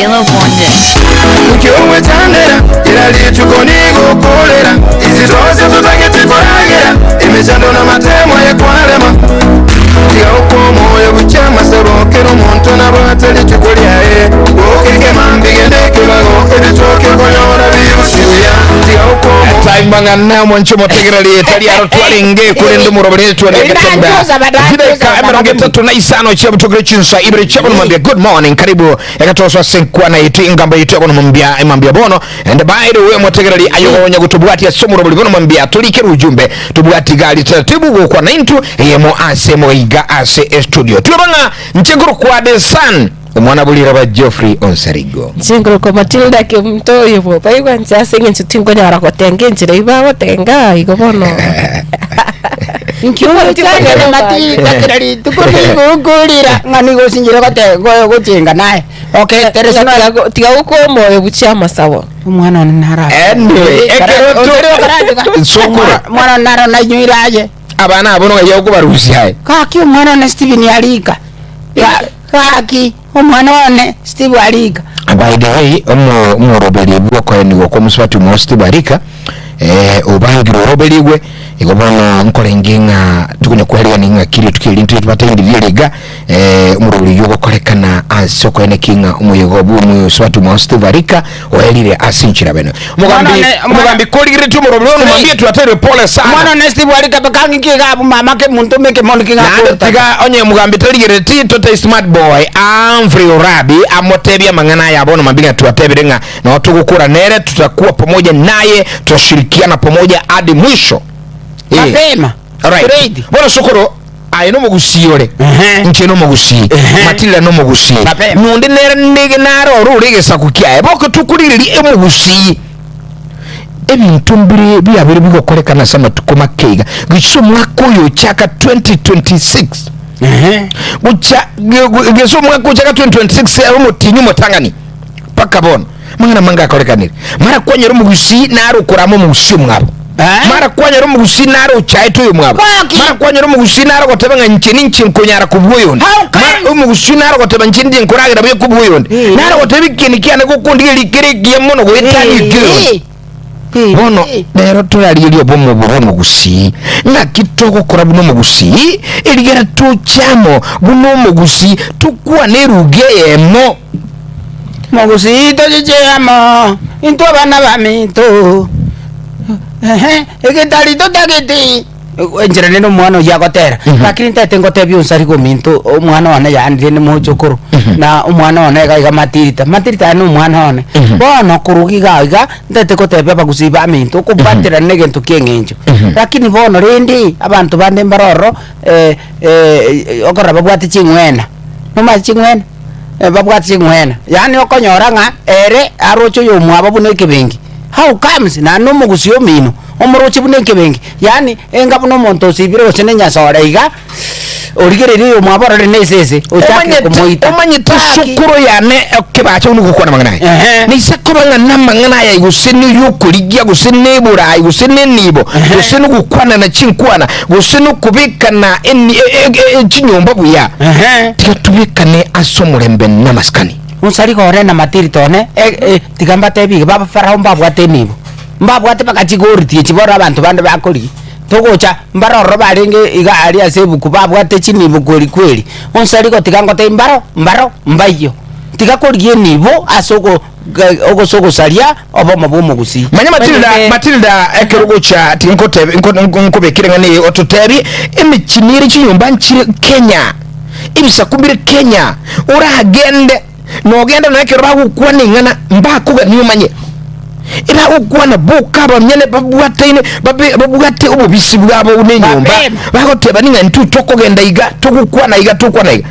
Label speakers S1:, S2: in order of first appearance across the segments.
S1: Inki ogwechandera kera rituko nigo okorera? Isi tonsi totagete koragera, emechando na amatemo aye kwarema. Tiga okwa omoyo gochia amasabo, kera omonto nabwate rituko riaye. Boka ekemambia genda ekebago, ebitoke okonyora bibusi buya. Tiga okwa omoyo.
S2: Time bang'ana omwanche omotegereri tari aro twarenge korende omorobere twaregetemba chidakika 35 chia butokire chinsa ibere chia bono mambia. Good morning, karibu Egatoso ase enkwana yaito engambo yaito ya bono mambia emambia bono. And by the way omotegereri aye ogonya gotobwatia ase omorobori bono mambia torikere ujumbe tobwati gari taratibu gokwana intwe eyemo ase emo iga ase estudio. Tweba ng'a nche nkorokwa The Son omwana bwa riraba Geoffrey Onsarigo.
S3: Inche nkorokwa Matilda Kemunto oyo bwobaigwa inche ase eng'encho tinkonyara gotenga enchera eyio bagotenga igo bono.
S4: Inki ogochandera Matilda kera rituko nigo okorera ng'a nigo osinyire gote go- gochenga naye okay teresa
S3: Tiga
S4: nonya
S3: go- tiga gokwa omoyo buchia amasabo.
S4: Omwana one naro
S2: Anyway, ekero to- Sokoro.
S4: Omwana one naro nainyoire aye.
S2: Abana abwo nong'ai okobarusia aye.
S4: Gaki omwana one Stephen arika Ga- gaki omwana one Steve arika.
S2: By the way, omo- omoroberi bw'okoenigwa kw'omosubati omo Steve Arika eh, obangire oroberigwe igo bono nkorenge ng'a tokonya kwarigania ng'a kiri rituko eri ntwe twatendirie riga eh, omoroberi oyio ogokorekana ase okoeneki ng'a omoyega bwa omosubati omo Steve Arika oerire ase enchera bene. Omogambi
S4: Omwana one- omwana-
S2: omogambi korigeretie omoroberi ono mwambie twateire pole sana.
S4: Omwana one Steve arika bakang'iki iga abwo mama kemonto meke mono
S2: Naende
S4: king'akorota.
S2: tiga onye omogambi tarigereti tote smart boy Humphrey Orabi amotebie amang'ana aya bono mambia ng'a twatebire ng'a nao togokora nere tutakuwa pamoja naye tutashirikiana pamoja hadi mwisho. Eh.
S4: Mapema.
S2: Alright.
S4: Straight.
S2: Bono sokoro aye nomogusii ore
S4: Ehe.
S2: inche nomogusii
S4: Ehe.
S2: Matilda nomogusii
S4: Mapema.
S2: nonde nere nege nare ore ore egesaku kiaye boke tokorigereria emogusii ebinto mbire biabere bigokorekana ase amatuko make iga gochia omwaka oyo ochaka 2026
S4: Ehe.
S2: gocha gese omwaka ochaka 2026 ere omotinyi omotang'ani mpaka bono Amang'ana amange akorekanire. Mara kwanyora omogusii nare okorama omogusii omwabo.
S4: Eh?
S2: Mara kwanyora omogusii nare ochaete oyomwabo.
S4: Gaki!
S2: Mara kwanyora omogusii nare ogoteba ng'a inche ninche nkonyara kobua oyonde.
S4: How come?
S2: Mara omogusii nare ogoteba inche ninche nkoragera buya kobua oyonde.
S4: Eh.
S2: Nare ogoteba ekieni kiane gokondigeria kere ekiya mono goetania ekia oyonde.
S4: Eh.
S2: Bono
S4: Eh.
S2: rero torarigerie obomo obo bw'omogusii. Ng'aki togokora buna omogusii? Erigera toche amo buna omogusii, tokwane eruga eyemo.
S4: Mogusii tochiche amo, intwe abana baminto, ehe, egetari totagete. Enchera rende omwana oyio agotera, lakini ntaete ngotebia onsariga ominto omwana one yaani rende mochokoro, na omwana one iga iga Matilda, Matilda aye na omwana one. Bono korwa iga iga, ntaete gotebia abagusii baminto, okobwaterana na egento kia eng'encho. Lakini bono rende, abanto bande mbare ororo okorora babwate ching'wena, nomanyete ching'wena? Babwate ching'wena, yaani okonyora ng'a ere aroche oyomwabo buna ekebengi. How comes? Naende na omogusii omino omoroche buna ekebengi, yaani enga buna omonto osibire gose na enyasore iga, origereria oyomwabo orore na esese, ochakire
S2: Omanyete
S4: komoita.
S2: omanyete
S4: Gaki.
S2: esukuru yane ekebacha buna ogokwana amang'ana aya.
S4: Ehe.
S2: Naisa koba ng'a namang'ana aya gose neyokorigia gose neborai gose nenibo gose nogokwanana chinkwana gose nokobekana eni- e- e- e- chinyomba buya.
S4: Ehe.
S2: Tiga tobekane ase omorembe namasikani.
S4: Onsariga ore na matirito one, e- e, tiga mbatebie iga, baba Farao mbabwate enibo, mbabwate bagachigoritie chiboro abanto bande bakorigia. Togocha mbare ororo barenge iga aria ase ebuku babwate chinibo kweri kweri. Onsarigo tiga ngotebie mbaro, mbaro, mbaiyo. Tiga korigia enibo ase ogo gose ogosaria obomo bw'omogusii.
S2: Manya Matilda,
S3: Manyete.
S2: Matilda ekero ogocha tiga nkotebe nko- nko- nkobekere ng'a niye ototebie emechie nere chinyomba nchire Kenya ebisaku mbire Kenya oragende nogende nonya ekero bagokwana eng'ana mbakogania omanye ebagokwana boka abanyene babwataine babe babwate obobisi bwabo buna enyomba
S4: Mapema.
S2: bagoteba ning'a intwe tokogenda iga togokwana iga togokwana iga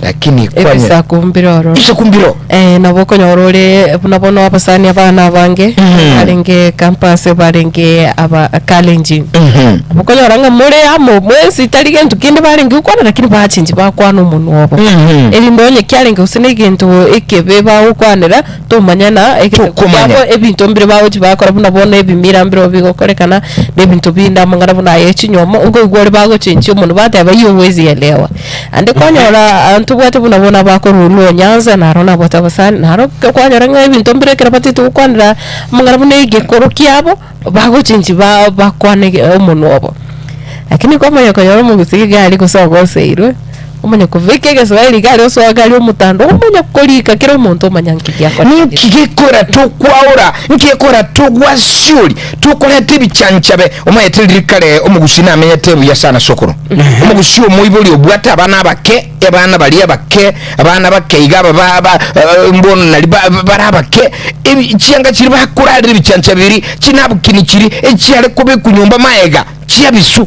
S2: Lakini kwanya
S3: Ebisaku mbire ororo.
S2: Ebisaku mbiro.
S3: Eh, nabo okonyora ore buna bono abasani abana abange
S2: Mhm.
S3: barenge campus barenge aba Kalenjin.
S2: Mhm.
S3: Nabo okonyora ng'a more amo mwensi tari gento kende barenge gokwana lakini bachengi bakwana omonwa obo.
S2: Mhm.
S3: Erinde onye kiarenge gose na egento ekebe bagokwanera tomanya na egesaku
S2: Tokomanya.
S3: kiabo ebinto mbire bagochi bakora buna bono ebimira mbire bigokorekana na ebinto binde amang'ana buna aya echinywomo nkoigwa ore bagochenchia omonwa bateba iywo huwezi elewa. Ande kwanyora. Ntobwate buna bono abakorwa Luo Nyanza, naro nabwate abasani, naro kwanyora ng'a ebinto mbire ekero batagete gokwanera amang'ana buna egekoro kiabo, bagochengi ba bakwane omonwa obo. Lakini kwamanya konyora omogusii iga aria gose ogoseirwe, omanye kobeka egeswahili iga aria osoa iga aria omotando, omanye korika kera omonto omanya nki giakorekire.
S2: Ninki gekora tokwaora? Nki gekora togwasiori? Tokoreta ebichanchabe? Omanyete riria kare omogusii namenyete buya sana sokoro. Omogusii omoibori obwate abana abake, abana baria abake, abana bake iga aba ba ba mbono nari ba bare abake, ebi chianga chiria bakorarera ebichancha biria, chinabukini chiria, echiare kobekwa nyomba maega, chiabisu.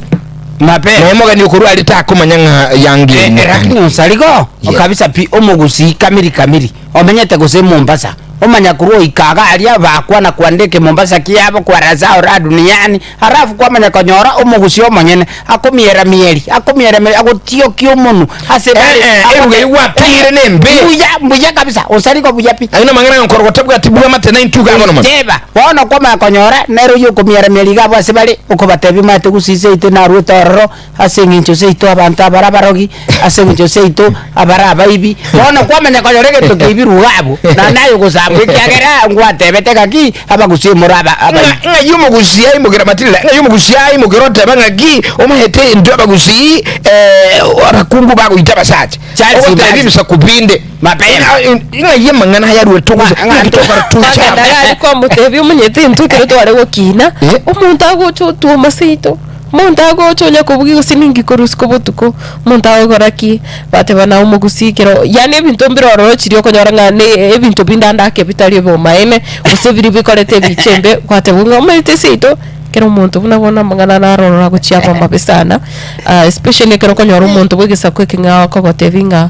S4: Mapema.
S2: Nonya omogeni okorwa aria takomanya ng'a yanga
S4: Eh,
S2: eri
S4: eh, lakini
S2: nekani.
S4: osarigo
S2: Yeah.
S4: kabisa pi omogusii kamiri kamiri omenyete gose Mombasa omanya korwa oika iga aria bakwana kwandeke Mombasa kiabo kwarasa ora duniani alafu kwamanya konyora omogusii omonyene akomiera mieri akomiera mieri agotiokia omonwe ase bare
S2: Eh, eh, eruga eyio gwatire nembe.
S4: Mbuya mbuya kabisa osarigo buya pi.
S2: Ayio namang'ana ng'a nkorwa gotabwati bw'amate naintwe iga bono mono.
S4: Teba, bono kwamanya konyora nere oyio okomiaramiaria iga abwo ase bare, okobatebia omanyete gusii seito narwete ororo, ase eng'encho seito abanto abare abarogi, ase eng'encho seito abare abaibi, bono kwamanya konyora egento keibirwe iga abwo, naende aye ogosambwa ekiagera ngwatebete ng'aki abagusii more aba abaibi.
S2: Ng'a ng'ai omogusii aimokera matirira, ng'ai omogusii aimokera oteba ng'aki omanyete intwe abagusii abakungu bagoita abasacha,
S4: Charles
S2: ogotebia
S4: Mbadi.
S2: ebisaku binde.
S4: Mapema.
S2: Ng'ai amang'ana aya aruete gose
S4: Ng'a- ng'a-
S2: ng'aki tokora
S3: Kwanza
S2: tochama.
S3: ndagari kwamotebia omonyete intwe ekero tware gokina,
S2: Eh.
S3: omonto agocha otwoma seito, omonto agocha onya kobugia gose ninki korwa isiko botuko, omonto agokora ki, bateba naye omogusii ekero yaani ebinto mbire ororo chiria okonyora ng'a ne ebinto binde ande ake bitari obomaene, gose biria bikorete ebicha embe, gwateba ng'a omanyete seito, ekero omonto buna bono amang'ana narorora agochia aba amabe sana, especially ekero okonyora omonto bwa egesaku ekeng'ao akogotebia ng'a.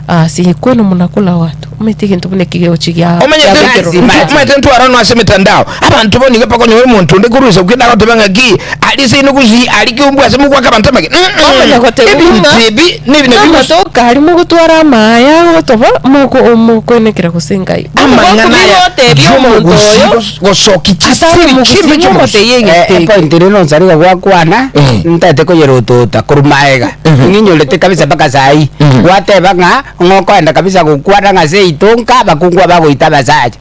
S3: Ase kwenu munakula watu omanyete egento buna eki gegochi gia
S2: Omanyete
S3: giabekerwa.
S4: Lazima.
S2: omanyete ntwarano ase emetandao abanto bono iga mpaka onyore omonto onde korwa esaku kende agoteba ng'aki aria ase ino gusii aria keumbu ase mogwaka abanto amagena
S3: Omanya goteba
S2: ebinto
S3: ng'a
S2: ebi nebi nabio gose
S3: namatoke aria mogotwara amaya agotoba moko mokoenekera gose ngai. Bono
S2: amang'ana aya
S3: gotebia omonto
S2: yomogusi
S3: oyo
S2: gosoki
S3: atari
S2: chisiri
S3: omogusi
S2: chimbe chiomogusi
S3: ng'omotebie egento eke.
S4: Epoint ere nonsi riga gwakwana
S2: Eh.
S4: ntaete koyerotoota korwa maega ng'inyorete kabisa mpaka saii gwateba ng'a ng'okoenda kabisa gokwana ng'a seito nka abakungu abagoita abasacha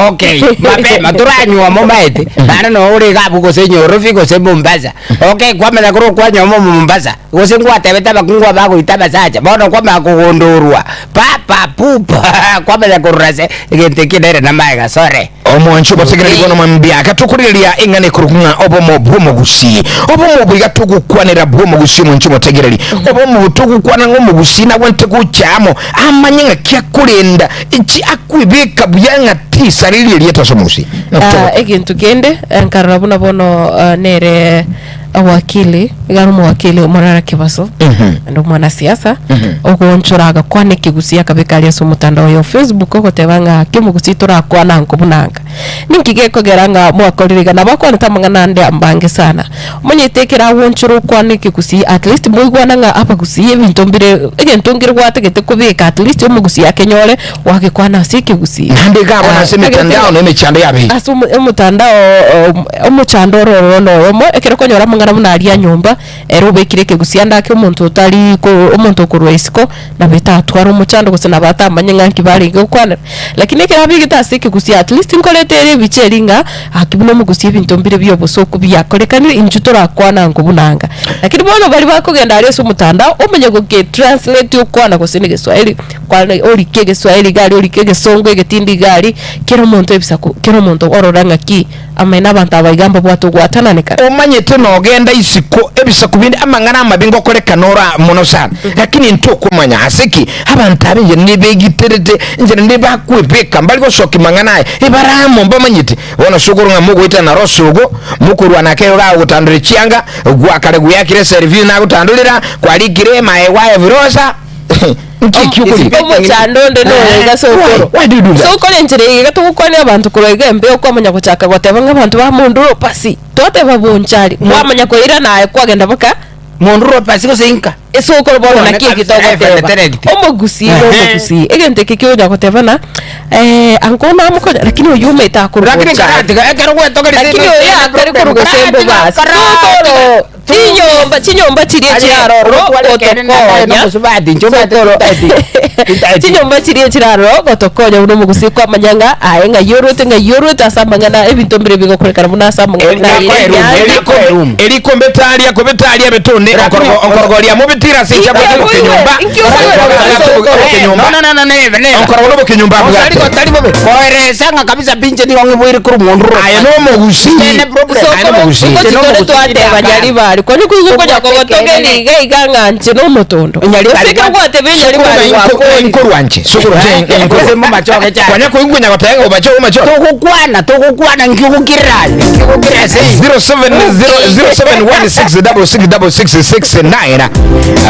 S4: okay mapema toranyuoma omaete naende noo ore iga abwo gose Nyorobi gose Mombasa okay kwamanya korwa okwanyuoma omo Mombasa gose ngwatebete abakungu abagoita abasacha bono kwamanya kogondorwa papa pupa kwamanya korora ase egento ekio nere namaega sorry.
S2: Omwancho obategereri bono mambia gatokorereria eng'ana ekorokwa ng'a obomo bw'omogusii. Obomo obo iga togokwanera bw'omogusii omwancho omotegereri. Obomo obo togokwana ng'a omogusii nagwente gocha amo amanye ng'aki akorenda echi akwebeka buya ng'a tisaririe erieta ase omogusii.
S3: Ah, egento kende eh, nkarora buna bono ah, nere Owakili, iga are omowakili Morara Kebaso, naende omwanasiasa, ogoonchora agakwana ekegusii akabeka aria ase omotandao oye o Facebook ogoteba ng'a ake omogusii torakwana ango buna anga. Ninki gekogera ng'a mwakorire iga? Nabo akwanete amang'ana ande amange sana. Omanyete ekero agoonchora okwana ekegusii at least moigwana ng'a abagusii ebinto mbire egento nkere gwatagete kobeka at least omogusii akenyore gwagekwana ase ekegusii.
S2: Naende iga abwo nase emetandao na emechando yabeire.
S3: Ase omo- omotandao Omochando ore ororo noyomo, ekero okonyora amang'ana buna aria nyomba, ere obekire ekegusii ande ake omonto otari ko omonto okorwa isiko, nabo etatware omochando gose nabo atamanye ng'a nki barenge gokwanera. Lakini ekero abegete ase ekegusii at least nkoreta ere ebicha eria ng'a aki buna omogusii ebinto mbire bia obosoku biakorekanire intwe torakwana ango buna anga. Lakini bono baria bakogenda aria ase omotandao, omanye goke translate okwana gose na egeswahili, kwana orike egeswahili iga aria orike egesongo egetindi iga aria, kera omonto ebisaku kera omonto orora ng'aki. Amaene abanto aba iga mbabwate ogwatananekana.
S2: Omanyete nogenda isiko ebisaku binde amang'ana amabe ngokorekana ore mono sana, lakini ntokomanya ase ki abanto aba enchera nebegiterete, enchera nebakwebeka mbari gosokia mang'ana aya, ebare amo mbamanyete. Bono sokoro ng'a mogoetana naro osogo, mokorwana ake iga agotandora chianga, gwakare gweyakire eservice nagotandorera, kwarikire emaegwa aye virosa. Nki ekio okorika?
S3: Omochando onde noyo iga sokoro.
S2: Why? Why do you do that?
S3: Sokoro enchera eye iga togokwania abanto korwa iga embeo kwamanya gochaka goteba ng'a abanto ba monduro pasi twateba bonchari kwamanya koirana aye kwagenda mpaka
S4: Monduro pasi gose inka.
S3: esokoro bono
S4: Bono
S3: naki eki
S4: kabisa, eh,
S3: togoteba
S4: direct.
S3: omogusii na
S4: Ehe.
S3: omogusii egento eke kionya goteba na ango namokonya lakini oyio omanyete akorwa
S4: Lakini
S3: bonchari
S4: karatiga ekero gwetogeria
S3: Lakini oyo akare korwa gose embobasi. Sokoro. Chinyomba chinyomba chiria chiraroro gotokonya chinyomba chiria chiraroro gotokonya buna omogusii kwamanya ng'a aye ng'ai orwete ng'ai orwete ase amang'ana ebinto mbire bigokorekana buna ase amang'ana buna aye enyangi.
S2: Erikombe taria kobe taria betonde okorogoria mobitira ase
S3: Inki
S2: echabwate
S3: okoigwera?
S2: obokenyomba
S3: Inki okoigwera
S2: Okorogoria
S3: ase
S2: obokenyomba okorogoria obokenyomba abwate
S4: tari bobe koeresa ng'a kabisa pinche nigo ng'iboire korwa omonto
S2: aye nomogusi
S4: Ene problem.
S2: aye nomogusi
S3: Sokoro,
S4: Inche
S3: tore
S4: nomogusi
S3: twateba
S4: ndakana.
S3: nyaribari kwani koigwa konya kogotogeria iga iga ng'a nche nomotondo
S4: Nyaribari
S3: Gose ekero
S4: gwa-
S3: gwateba enyaribari gwakorire
S2: inkorwanche sokoro
S4: Gose momachoge chane.
S2: kwanya koigwa gotega obacho omacho
S4: togokwana togokwana nkigokirera nkigokirera ase
S2: 0716666669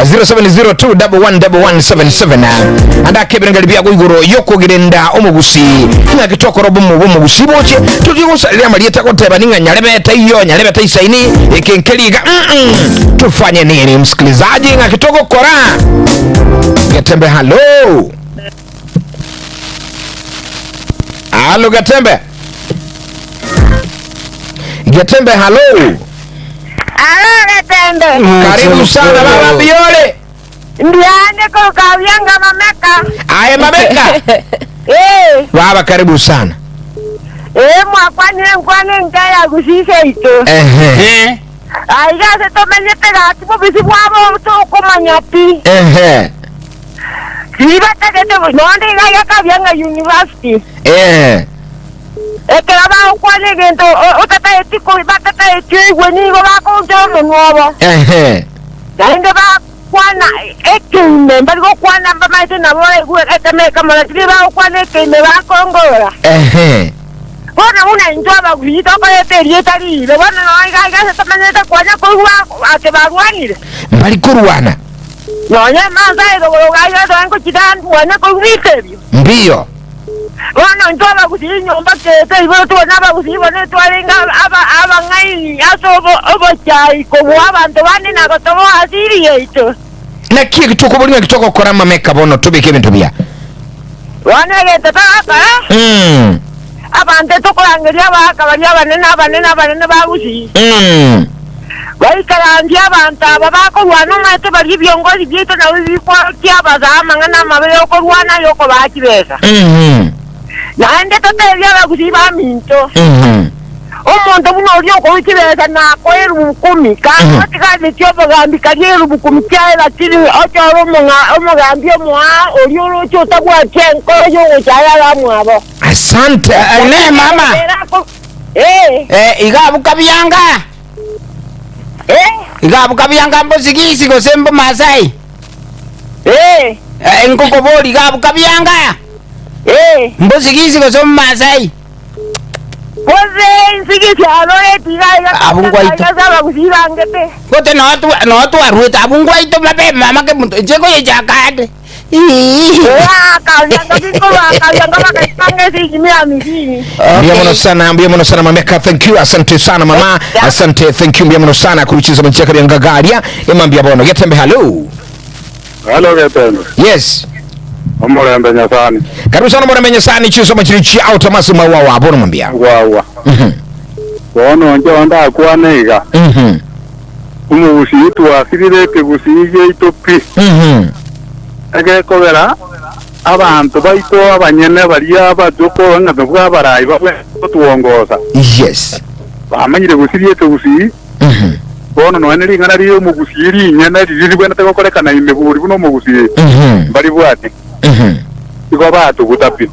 S2: 0702111177 andake ebirengeri biago igoro yokogerenda omogusi ng'aki tokora obomo bwa omogusi boche totigosarera amarieta goteba ning'a nyarebete iyo nyarebete isaini ekenkeri iga mm tufanye nini msikilizaji ng'aki togokora Getembe halo halo Getembe Getembe halo
S5: Alo Getembe.
S2: karibu sana baba Biore
S5: Ndiane kokawianga mameka.
S2: aye mameka
S5: Eh,
S2: baba karibu sana
S5: eh mwakwanire nkwane nkaya gusise ito.
S2: ehe
S5: Aiga se tomenyete gati bobisi bwabo tokomanya pi.
S2: ehe
S5: Sibatagete nonde iga yakabianga university.
S2: ehe
S5: Ekero bagokwana egento otataeti batataeti oigwe nigo bakoncha omonwa obo.
S2: ehe
S5: Naende bakwana ekeime mbari gokwana mbamaete nabo baigwe ekameka mono tiri bagokwana ekeime bakongora.
S2: ehe
S5: Bono buna intwe abagusii tokoreta erieta riire bono nonya iga ase tomanyete kwanya koigwa ake barwanire
S2: mbari korwana
S5: nonya emansa erogoro gaiga toe nkochira mwanya koigwa bita ebio
S2: mbiyo
S5: bono intwe abagusii nyomba kete iboro tubona abagusii bono twarenge abang'aini ase obochai kobua abanto bande nagotoboa asiri yaito
S2: naki ekitokobori ng'aki togokora mameka bono tobeke ebinto bia
S5: bono egento togokora abantu tokorangeria abagaka baria abanene abanene abanene bagusii baikarandia abanto aba bakorwana omanyete baria ebiongozi biaito nabo bikwarokia abasaa amang'ana amabe yokorwana yokobaa chibesa naende totebia abagusii baminto omonto buna oria okorwa chibesa nakoa erubu kumi kagotiganetie obogambi karia erubu kumi chiaye lakini ochore omogambi omoa oria oroche otabwatia enkoro yogochaya abamwabo
S2: asante
S4: ne mama
S5: Eh,
S4: eh igabuka byanga
S5: eh,
S4: igabuka byanga mbosigisi gose mbo masai
S5: eh,
S4: eh nkokobori igabuka byanga
S5: eh.
S4: mbosigisi gose mmasai
S5: Kose insigisi aloetiga
S4: Abungwaito.
S5: abagusii bangete
S4: gote notwarwete abungwaito mabe mama ke muntu nche koyechakande
S5: akabyanga bikolo akabyanga bakaipanga esinyumi ya misini
S2: Mbia muno sana mbia muno sana mameka thank you asante sana mama asante thank you mbia muno sana kuruchiza mcheka bya ngagaria emambia bono Getembe halo
S6: Halo Getembe.
S2: yes
S6: Omulembe nyasani.
S2: karibu sana mwana menye sani chiso machiri chi automasi mawawa bono mwambia
S6: Wawa. Bono nje onda kwana iga. Umugusi twasirire ekegusii giaito pi. Egekogera abantu baito abanyene baria bajoko ng'ato bwa barayi babwe tuongoza.
S2: yes
S6: Bamanyire gusiria ekegusii bono noene ring'ana ria omogusii rinyene riri ribwenerete gokorekana ime bori buna omogusii mbari bwati igo batuguta pi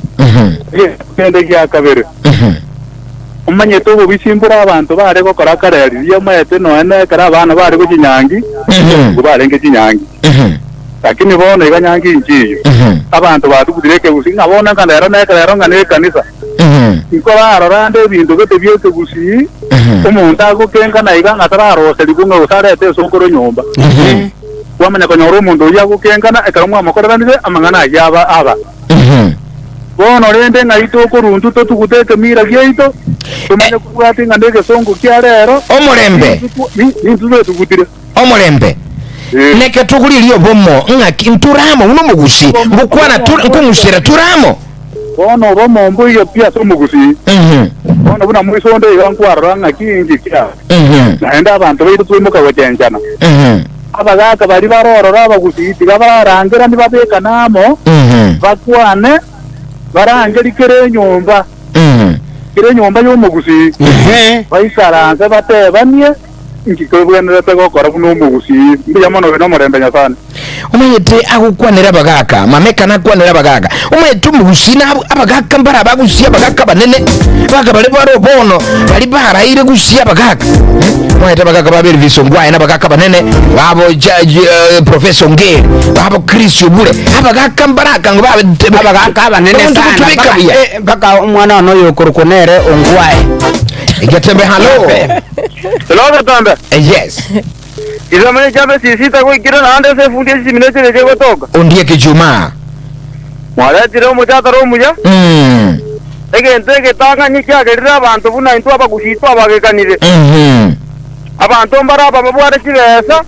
S6: kende gia kabere omanyete obobisimbura abanto bare gokora kare riria omanyete noene ekero abana bare gochinyangi ngo barenge chinyangi lakini bono iga nyangi inchiyo abanto batugutire ekegusii ng'a bono ng'a rero na ekerero ng'a na ekanisa nko barora nde ebinto gete bia ekegusii omonto agokenkana iga ng'a tararoseriwa ng'a gose arete esokoro nyomba kwamanya konyora omonto oywo agokenkana ekero mwamokoreranire amang'ana aywo aba aba bono rende ng'ai tokoruntu totugute ekemira giaito tomanye kobwati ng'a na egesongo kia rero
S2: omurembe
S6: nintu twetugutire
S2: omurembe neke tuguririe obomo ng'aki nturamo uno mugusi ngukwana nkung'usira turamo.
S6: Bono obomo mboiyo pi ase omogusii. Bono buna moiso onde iga nkwarora ng'aki inki kiabe. Naende abanto baito twaimoka gochenchana. Abagaaka baria bare ororo abagusii tiga bararangeranie babekane amo, bakwane, barangerie kera enyomba, kera enyomba y'omogusii, baikaranse batebanie inki kebwenerete gokora buna omogusii. Mbuya mono obe nomorembe Nyasae.
S2: Omanyete agokwanera abagaaka, mameka nakwanera abagaaka. Omanyete omogusii na abagaaka mbare abagusia abagaaka abanene, abagaaka baria bare bono baria baraire gusia abagaaka. Hmm? Omanyete abagaaka ba Elvis Ongwae na abagaaka abanene babo ja, ja, Professor Ongeri, babo Chris Obure, abagaaka mbare akango babe
S4: Abagaaka abanene
S2: Omonto
S4: sana
S2: gotubeka
S4: mpaka
S2: buya.
S4: eh, mpaka omwana one oyo okorokwa nere Ongwae.
S2: Egetembe hallo.
S6: Hello, Getembe.
S2: Yes.
S6: Chisamani chiabe chisita goikera naende ase efundi echisimine chiria chigotoka.
S2: Ondieki Juma.
S6: Mwaretire omochataro omuya, egento egetang'ani kiagerire abanto buna intwe abagusii twabagekanire. Abanto mbare aba babwate chibesa,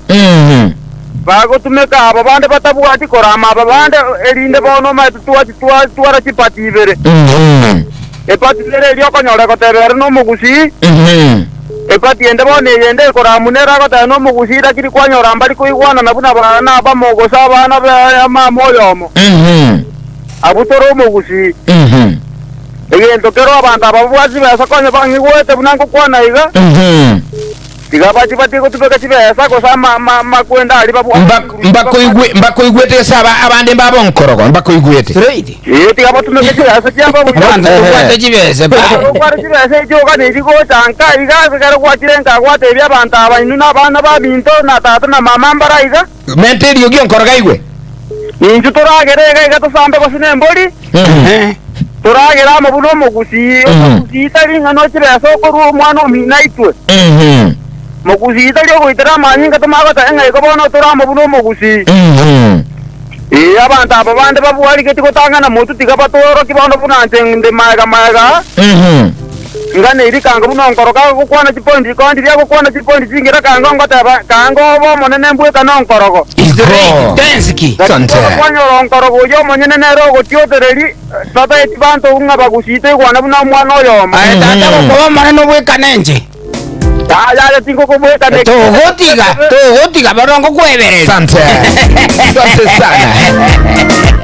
S6: bagotumeka aba bande batabwati korama aba bande, erinde bono omanyete twachi twatwara chipati ibere. Epati nere eria okonyora egoteba ere nomogusii, epati ende bono eyende ekoramuna ere agoteba nomogusii, lakini kwanyora mbari koigwanana buna abana abamo gose abana ba mama oyomo. Abwo tore omogusii. Egento kero abanto aba babwate chibesa konya bang'igwete buna ngokwana iga. Tiga bachie batige gotubeka chibesa gose amakwenda aria babwate chinguru
S2: Mbakoigwe, mbakoigwete gose aba abande mbabe onkorogo, mbakoigwete.
S4: Straight.
S6: Ee, tiga batumeke chibesa chiabo buya.
S4: Abanto tobwate chibesa pa.
S6: Ekero okware chibesa echio oganeiri gocha nka iga, ase ekero gwachire nka gwatebia abanto aba inwe nabana baminto, na tata na mama mbare aiga.
S2: Menta eriogi onkorogo aigwe.
S6: Ninchu toragere iga iga tosambe gose nembori, toragere amo buna omogusii. Omogusii tari ng'a nochibesa okorua omwana omino aitwe. Mogusii tari ogoitera amanyinga tomanye goteba ng'a igo bono tore amo buna omogusii. Ee, abanto aba bande babwarigetie gotang'ana motwe tiga batworokie bono buna inche nde maega maega aa. Nganeiri kango buna onkoroka agokwana chipointi kondi riria agokwana chipointi chingira kango ngoteba kango obe omonene mbwekane onkorogo.
S4: Straight Tensky.
S6: Lakini
S2: Asante.
S6: bono kwanyora onkorogo oyio omonyene nere ogotiotereri tataeti banto ng'a bagusii toigwane buna omwana oyomo.
S4: Aye tata gokoba omonene obwekane inche.
S6: Yaya yaya tingokobwekana
S4: Togotiga, togotiga bono ngokwebereria.
S2: Asante. Asante sana.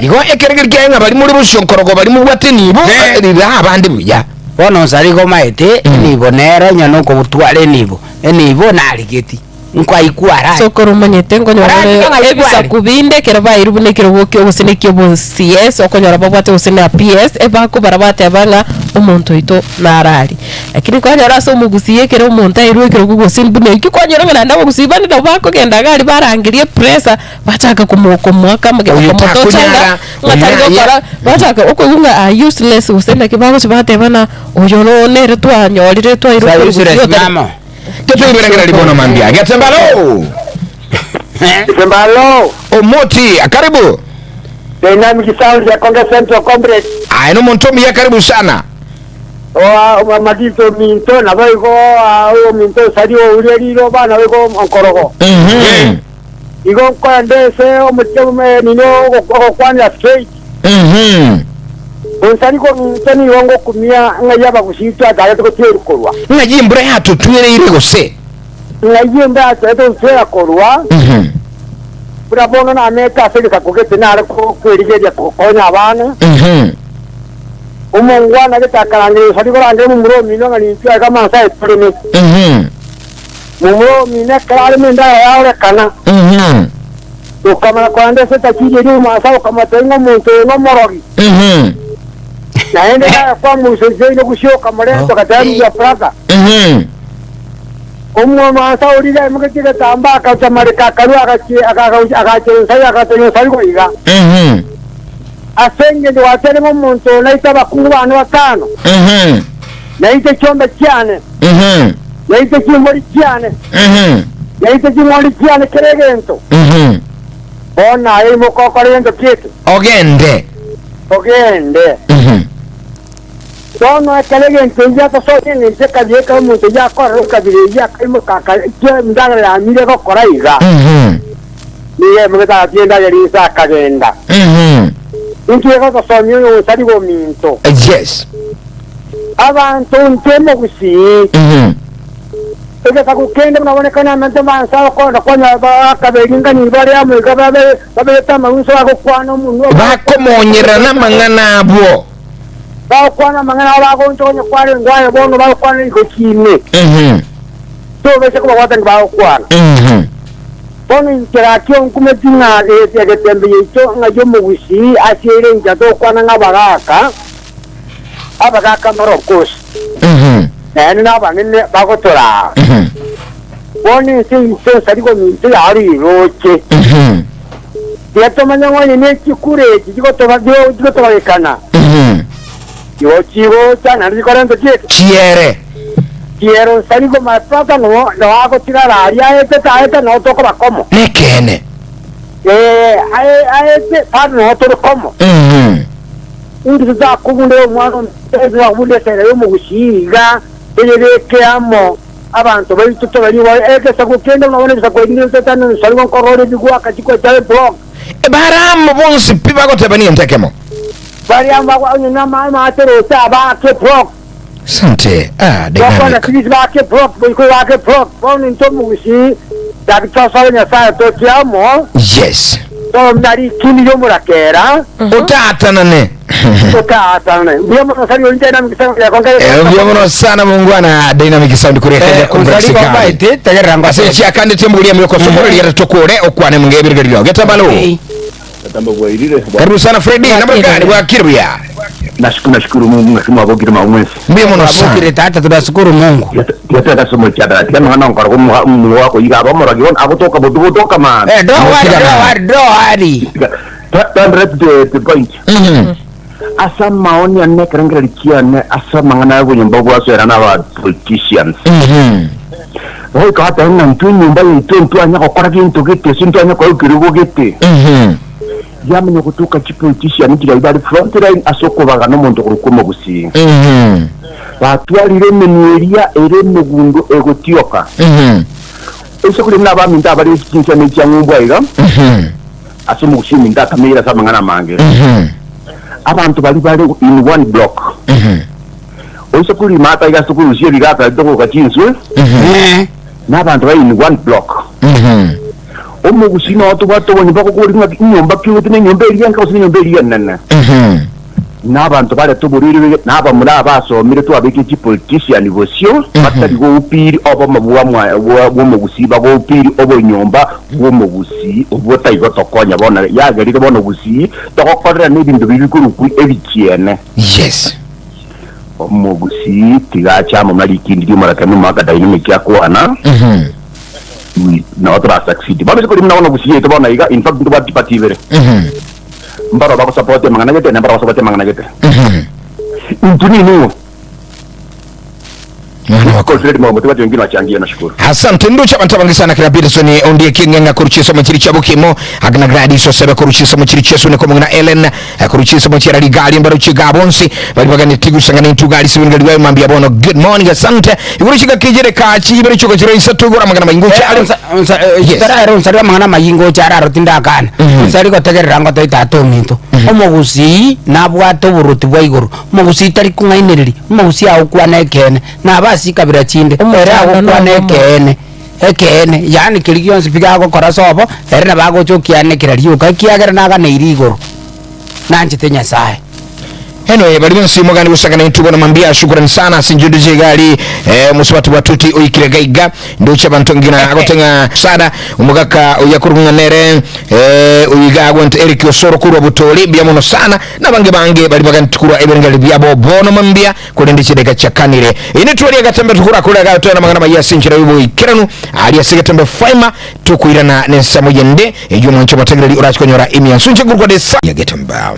S2: Igo ekeregeri kiaye ng'a bari muri bosio nkorogo bari mobwate nibo
S4: Eh.
S2: rira abande buya.
S4: Bono nsari gomaete enibo nere onye nokobutwara enibo, enibo narigeti, nkwaikwa ara.
S3: Sokoro omanyete nkonyora
S4: Ara
S3: ore
S4: ng'a ikware.
S3: ebisaku binde ekero bairwe buna ekerogo kio gose na ekio CS okonyora babwate gose na PS ebakobara bateba ng'a omonto oito narari. Lakini kwanyora ase omogusii ekero omonto airwe ekerogo gose buna ekio kwanyora ng'a naende abagusii bande nabo bakogenda iga aria barangeria epressure bachaka komo komoaka amagena
S2: Oyo
S3: komotocha ng'a
S2: takonyara,
S3: ng'a tari
S2: oyo
S3: gokora bachaka okoigwa ng'a are useless gose naki bagochi batebana oyo no nere twanyorire twairwe
S4: Sa
S3: korwa
S4: useless
S3: gusii otari
S4: mamo.
S2: Getoiberengera ribono mambia. Getembalo.
S7: Getembalo.
S2: Omoti, karibu.
S7: Dynamic sound ya Konge Central Comrade.
S2: Aye nomonto omuya karibu sana.
S7: Oa amadito minto naboigo oyo minto osari ouria riroba naboigo onkorogo. Igo nkoenda ase omochie ime nini ogokwanera straight. Onsari kominto nigo ngokumia ng'ai abagusii twachagete gotwerwa korwa.
S2: Ng'ai embura yatotwereire gose?
S7: Ng'ai embura yachagete gotwera korwa? Buna bono namete ase egesaku gete nare kwerigeria gokonya abana. Omongwana gete akarangeria onsari korangeria momura omino ng'a nintwe aiga amansa aye toreme. Momura omino ekero areme endagera yaorekana, okamanya koranda ase etachiri eria omwansa okamotebia ng'a omonto oyo nomorogi. Naende naye kwamorusetie oino gusii okamorenta ogateba mbuya brother. Omwansa oria iga aimogetie egetambaa akachamareka akarua agachia onsari agatebia onsari goiga. Ase engencho gwateire ng'a omonto oyo naite abakungu baane batano, naite chiombe chiane, naite chimbori chiane, naite ching'ondi chiane kera egento, bono aye imoka okore gento ki eke?
S2: Ogende.
S7: Ogende. Bono ekero egento eyio atosoire engencho ekabira ekero omonto oyio akorora ekabira eyio akaimoka aka endagera yamire gokora iga. Nigo emogete agatia endagera inse akagenda. Inki egotosomia oyo otari gominto?
S2: Yes.
S7: Abanto intwe mogusii.
S2: Mhm.
S7: Egesaku kende buna bonekane amante mansa okonda kwanya bakaberingani bare amo iga babe babegete amaunso bagokwana omonwa
S2: Bakomonyerana amang'ana abwo.
S7: Bagokwana amang'ana abo bagonchogonya kwarenge aye bono bagokwana rigochi ime.
S2: Mhm.
S7: Tobaisa kobabwata bagokwana.
S2: Mhm.
S7: Bono inche gaki onkumeti ng'a egetembe giaito ng'a y'omogusii ase ere inche togokwana ng'a abagaaka, abagaaka mbare of course, naende nabanene bagotoraa. Bono ense yaito nsari gominto yaro iroche. Tiga tomanye ng'a onye ne chikura echi chigotoba chigotobagekana, igo chigocha naende chikorenta ki eke?
S2: Chiere.
S7: Chiero nsari gomanya paka noo noo agotigara aria aetete aete noo tokoba komo.
S2: Nekeene.
S7: Ee, ae aete bado noo tore komo. Inki totakobundera omwana ominto totakobunda esere y'omogusii iga toyebeke amo abanto baito tobe rigo egesaku kende buna bono ebisaku ebi nigo totane nsari nkorora ebigwaka chikocha eblock.
S2: Bare amo bonsi pi bagoteba niento ekemo.
S7: Bare amo bagwa onye namache roche abaake block.
S2: Asante. Ah,
S7: Gokwana
S2: dynamic.
S7: chibisi bake block boiko bake block bono intwe omogusii gaki tosabe Nyasaye tochie amo
S2: Yes.
S7: tobe rikindi riomorakera
S2: Otaatanane.
S7: totaatanane mbuya mono sari ointe dynamic sound yako nkere
S2: Eh, mbuya mono sana mungwana dynamic sound kuri kenya complex
S4: Osari
S2: gari.
S4: kombaete tegerera
S2: Ase
S4: ngote.
S2: chiakande tiemburia myoko sokoro riera tokore okwane munge ebirgerio. Getabalo.
S4: Eh.
S8: Katambo bwairire.
S2: Karibu sana Freddy, namna gani bwakiribya?
S8: Nashukuru nashukuru Mungu ngakima abogire maumwesi.
S2: Mbuya mono
S4: Abokire
S2: sana.
S4: tata tunashukuru Mungu.
S8: Yataka somo cha dara. Kama hana ngora ko mu wako yiga abamora gion agotoka bodubotoka man.
S4: Eh, don't worry, don't worry, don't worry.
S8: Don't let the the point.
S2: Mhm.
S8: Asa maoni ane kerengera likiane asa mangana yabo nyumba bwaswera na ba politicians.
S2: Mhm.
S8: Hoika hata nga ntu nyumba yitu ntu anya kokora kintu gete sintu anya kwa ukirigo gete.
S2: Mhm.
S8: Yamenya gutuka chi politician kira ibari front line asoko bagana omuntu kurukuma gusinga. Batwarire emenwa eria ere emegundo egotioka. Ase kuri nabaminto abare chinsemo chia ng'umbu aiga. Ase omogusi ominto atameire ase amang'ana amange. Abanto bari bare in one block. Oise kurima ata iga ase korusia ebigata togoka chinswe. Na abanto bari in one block. Omogusi noo tobwate obonyomba gokori ng'a enyomba ki ogote na enyomba eria enke gose na enyomba eria enene. Na abanto barete oborwaire na abamura abasomire twabekire chipolitician bosio batari goupiri obomo bwa mwa bwa bw'omogusii bagoupiri obonyomba bw'omogusii obwo taigotokonya bono yagerire bono gusii togokorera na ebinto biria bikorokwa ebichiene.
S2: Yes.
S8: Omogusii tiga ache amo buna rikindi ri'omorakera omwaka dynamic akwana. We nabo tora succeed. Bono ase korina bono gusii yaito bono iga in fact ntobwati party ibere. Mbaro bagosupport amang'ana gete na mbaro bagosupport amang'ana gete. Intwe nining'o?
S2: Mwana wako.
S8: Alfred Mwambo, tubate wengine wachangie, nashukuru.
S2: Asante nducha abantu abange sana kira Peterson ondie kingenga kuruchisa machiri cha bukimo agna Gladys osebe kuruchisa machiri chesu ne komungna Ellen kuruchisa machira ligali mbaro chiga bonsi bali bagani tigusangana intugali sibinga liwe mambia bono good morning asante iguruchiga kijere kachi ibere chuko chiro isa tugura magana maingo chale. Yes.
S4: Tararo nsari amang'ana mayingo chararo tindakana. Nsari gotegerera ngote tata ominto. Omogusii nabwate oboruti bwa igoro. Omogusii tari kong'ainereri. Omogusii agokwana ekeene. Nabasi kabira chinde. Ere agokwana ekeene. Ekeene. Yaani keri gionsi pi gagokora sobo, ere nabo agocha okianekera rioka ekiagera naganeire igoro. Nanchete Nyasaye.
S2: Anyway, bali bonsi mugani gusangana intugo na mambia shukrani sana sinjudu jigali musubati bwatuti oikire gaiga nducha bantu ngina agotenga sada umugaka uyakurunga nere uyiga agwent Eric Osoro kurwa butoli bya muno sana na bange bange bali bagantukura eberengeli byabo bono mambia kulindi chideka chakanire ine twali agatembe tukura kula gato na mangana maya sinchira yubo ikiranu ali asigatembe faima tukuirana nensamo yende ejo mwancho bategereri urachikonyora imya sunche gurwa desa ya getemba.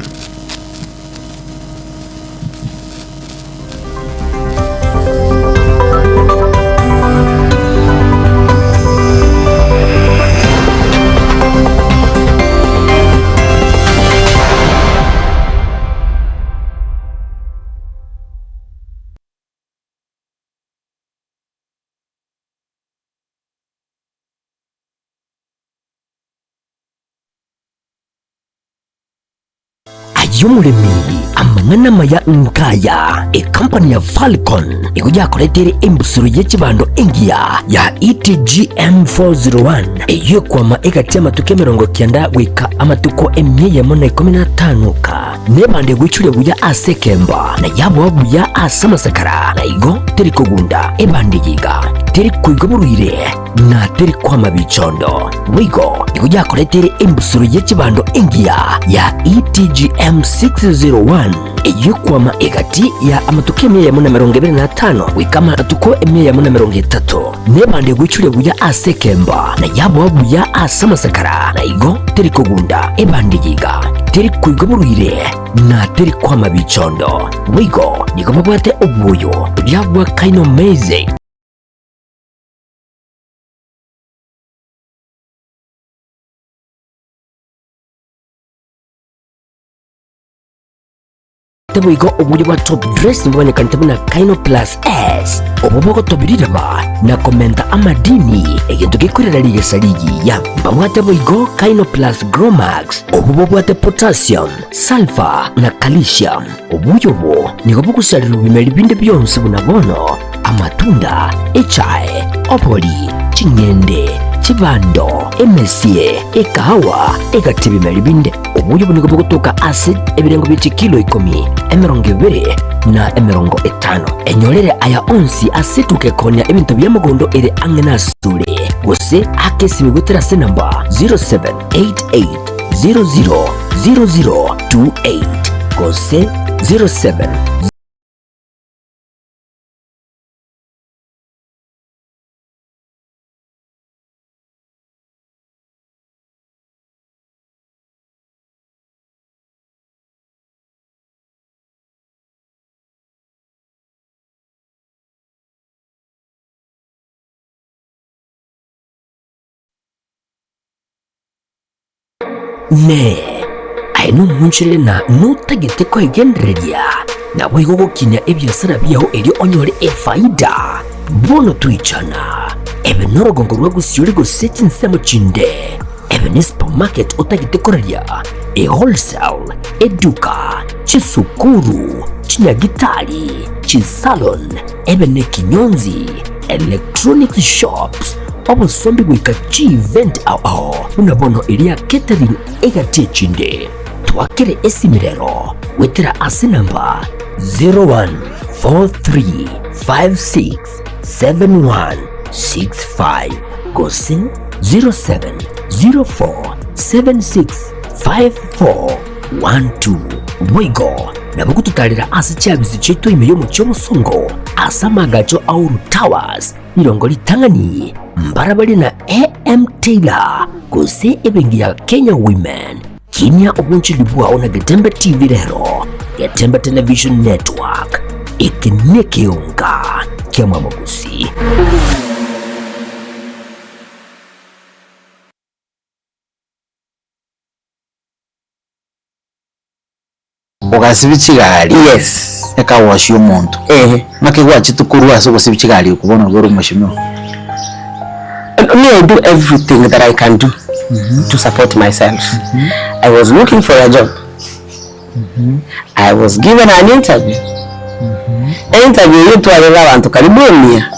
S9: Aye omoremi, amang'ana amaya nkaya, Ecompany ya Falcon nigo yakoreteire embusuro ye chibando engiya ya ETGM 401 eyio ekwama egati y'amatuko 90 goika amatuko 115 oka. Nebando egoichoria buya ase ekemba, na yaboa buya ase amasakara, na igo teri kogunda ebando eye iga, teri koigwa borwaire, na teri kwama bichondo. Boigo nigo yakoreteire embusuro ye chibando engiya ya ETGM 601 eyio ekwama egati ya amatuko 125 goika amatuko 130. Nebando egoichoria buya ase ekemba, na yaboa buya ase amasakara, na igo teri kogunda ebando eye iga, teri koigwa borwaire, na teri kwama bichondo. Boigo nigo babwate obwoyo buria bwa Kaino-Maize. Boigo obuya bwa top dressing bomanyekanete buna Kaino Plus S, obwo bogotobia riraba na komenta amadini, egento gekorera rigesa rigiya. Mbabwate boigo Kaino Plus Gromax, obwo bobwate potassium, sulfur na calcium. Obuya obo nigo bogosarerwa ebimeri binde bionsi buna bono, amatunda, echae, obori, ching'ende, chibando, emesie, ekahawa, egati ebimeri binde. Obuya obo nigo bogotoka ase ebirengo bie chikilo ikomi, 20, na 50. Enyorere aya onsi ase etuka ekoonia ebinto bia mogondo ere ang'e nasore, gose ake esimi goetera ase enamba 0788 000028 gose 07. Inee! Aye nomoonchorere na notagete koegendereria, naboigo gokinia ebiasara biao erio onyore efaida? Bono toichana, ebe norogongo rwa gosiori gose chinsemo chinde, ebe ne supermarket otagete koraria, e wholesale, eduka, chisukuru, chinyagitari, chisalon, ebe nekinyonzi, electronics shops, obosombi goika chievent ao ao buna bono eria catering egati echinde. Twakere esimi rero goetera ase namba 0143567165 gose 0704765412. Boigo nabo gototarera ase chiabisi chiaito ime y'omochie omosongo ase amagacho a Uhuru Towers, rirongo ritang'ani, mbarabare na AM Taylor gose ebenki ya Kenya Women. Kinia obonchori bwao na Getembe TV rero, Getembe Television Network, eke nekeonga kia Mwamogusi.
S10: Ogasibia chigari
S11: Yes.
S10: ekagosia omonto.
S11: Ehe.
S10: Naki gwachete korwa ase ogosibia chigari okwo bono iga ore omweshimiwa?
S11: Me I do everything that I can do to support myself. I was looking for a job. I was given an interview. Interview eyio twarenge abanto karibu emia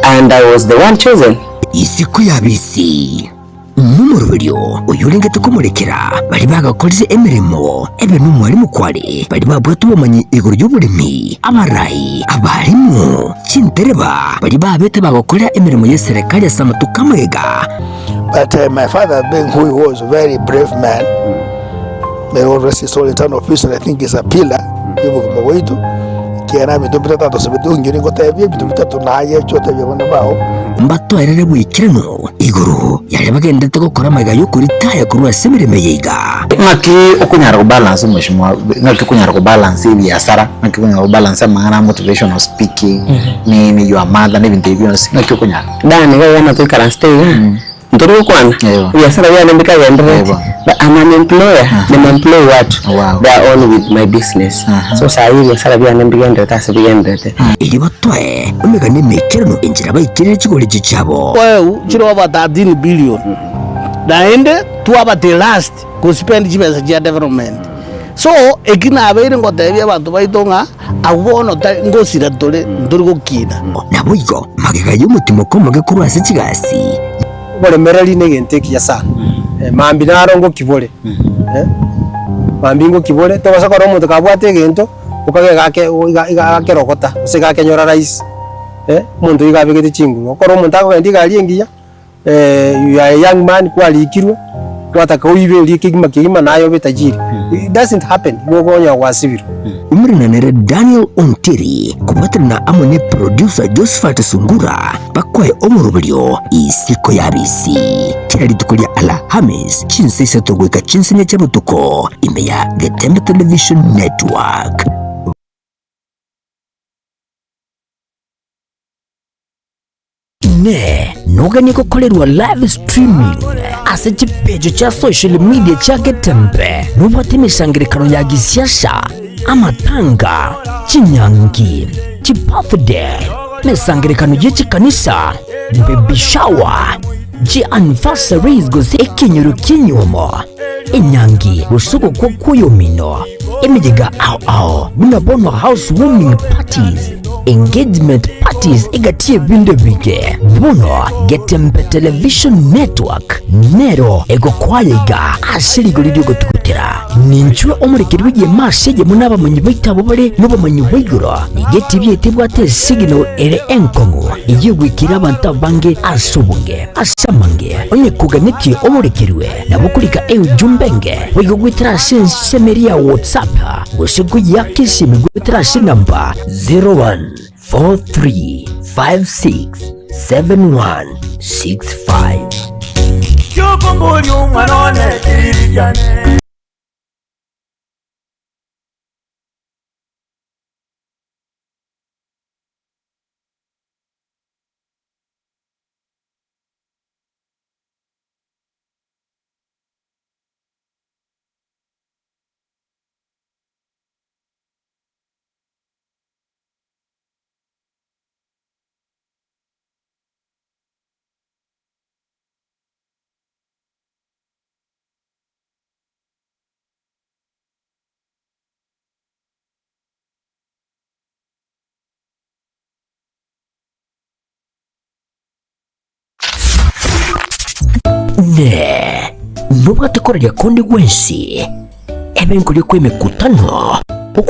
S11: and I was the one chosen.
S9: Isiko y'abisi. Nomoroberio oyorengete komorekera baria bagakorire emeremo, ebe nomwalimu kware, baria babwate obomanyi igoro y'oboremi, abarai, abalimu, chintereba, baria babete bagokorera emeremo y'eserekari ase amatuko amagega.
S12: But uh, my father being who he was, a very brave man, may God rest his soul in eternal peace, and I think he's a pillar y'obogima bwaito, ekiagera ebinto bitato atosabete ong'ire ngotebie, ebinto bitato naye oche otebie abana bao.
S9: Mbatoerere boikeranu igoro y'aria bagenderete gokora amaiga y'okoritaya korwa ase emeremo eye iga.
S10: Ng'aki okonyara kobalance omweshimiwa, ng'aki okonyara kobalance ebiasara, ng'aki okonyara kobalance amang'ana a motivational speaking, nini your mother na ebinto ebi bionsi, ng'aki okonyara?
S11: Dan iga bono toikaransete iga, ntori gokwana,
S10: Eeh.
S11: ebiasara biane mbikagendererete,
S10: Eeh.
S11: but I'm an employer, nime employ watu,
S10: Wow.
S11: they are all with my business, so sahi ebiasara biane mbigendererete ase bigendererete.
S9: Erio batoe emegano emeikeranu enchera baikerere chigori echi chiabo.
S13: Kweu chire over 13 billion naende twaba the last go spend chibesa chia development. So, eki nabeire ngotebia abanto baito ng'a abwo bono tari ngosira tore, ntori gokina.
S9: Naboigo magega y'omotimoko omoke korwa ase chigasi.
S14: Oboremereri negento ekiya sana, mambia naro ngokibore, mambia ngokibore, tobaisa korora omonto kabwate egento, okage gake iga iga akerogota, gose iga akenyora rahisi, omonto iga abegete chinguru. Ekero omonto akogenda egari engiya. you are a young man kwarikirwe, gwataka oibe erio kegima kegima naye obe tajiri, it doesn't happen, igo okonyora gwasibirwe.
S9: Omorenanere Daniel Ontiri kobwaterana amo ne producer Josphat Sungura bakoe omoroberio isiko ya bisi kera rituko ria Alhamis chinsa isato goika chinsa inye chia botuko ime ya Getembe Television Network. Inee! Noganie gokorerwa live streaming ase chipeji chia social media chia Getembe? Nobwate emesangererekano ya gisiasa, amatanga, chinyangi, chibirthday, emesangererekano ye chikanisa, baby shower, chianniversaries gose ekenyoro ki'enyuomo, enyangi gose ogokwa kw'oyomino, emeyega ao ao buna bono house warming parties, Engagement parties egati y'ebinto ebinge. Bono Getembe Television Network nero egokoa iga ase rigori ri'ogotugutera. Ninchwe omorekeri bw'egeema ase eyemo n'abamanyi baito abwo bare nobomanyi bwa igoro. Nigo etibi yaito ebwate esignal ere enkong'u eyio egoikera abanto abange ase obonge. Ase amange, onye koganetie omorekerwe, nabo okorika eujumbe enge boigo goetera ase ensemo eria ya WhatsApp gose koyiaka esimi goetera ase enamba 0143567165.
S15: Kiokomboria omwana one kiriri kiane.
S9: Ne nobwate koraria konde gwensi, ebe nkoria kw'emekutano, okore.